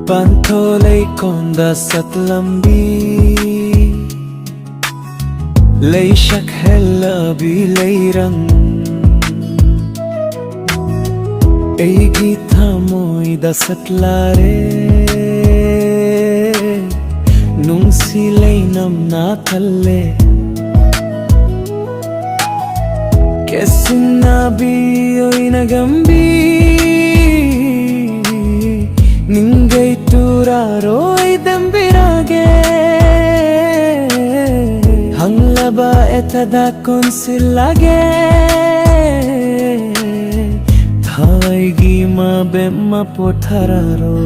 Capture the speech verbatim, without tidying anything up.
ꯄꯥꯟꯊꯣ ꯂꯩꯀꯣꯟꯗ ꯁꯠꯂꯝꯕꯤ, ꯂꯩꯁꯛ ꯍꯦꯜꯂꯕꯤ ꯂꯩꯔꯪ, ꯑꯩꯒꯤ ꯊꯃꯣꯏꯗ ꯁꯠꯂꯥꯔꯦ, ꯅꯨꯡꯁꯤ ꯂꯩꯅꯝꯅ ꯊꯜꯂꯦ꯫ ꯀꯦꯁꯤꯟꯅꯕꯤ ꯑꯣꯏꯅ ꯒꯝꯕꯤ, ꯅꯤꯡꯒꯩ ꯇꯨꯔꯥꯔꯣꯏ ꯗꯝꯕꯤꯔꯒꯦ, ꯍꯪꯂꯕ ꯑꯦꯊꯗ ꯀꯣꯟꯁꯤꯜꯂꯒꯦ, ꯊꯥꯏꯒꯤ ꯃꯕꯦꯝꯃ ꯄꯣꯊꯥꯔꯔꯣ꯫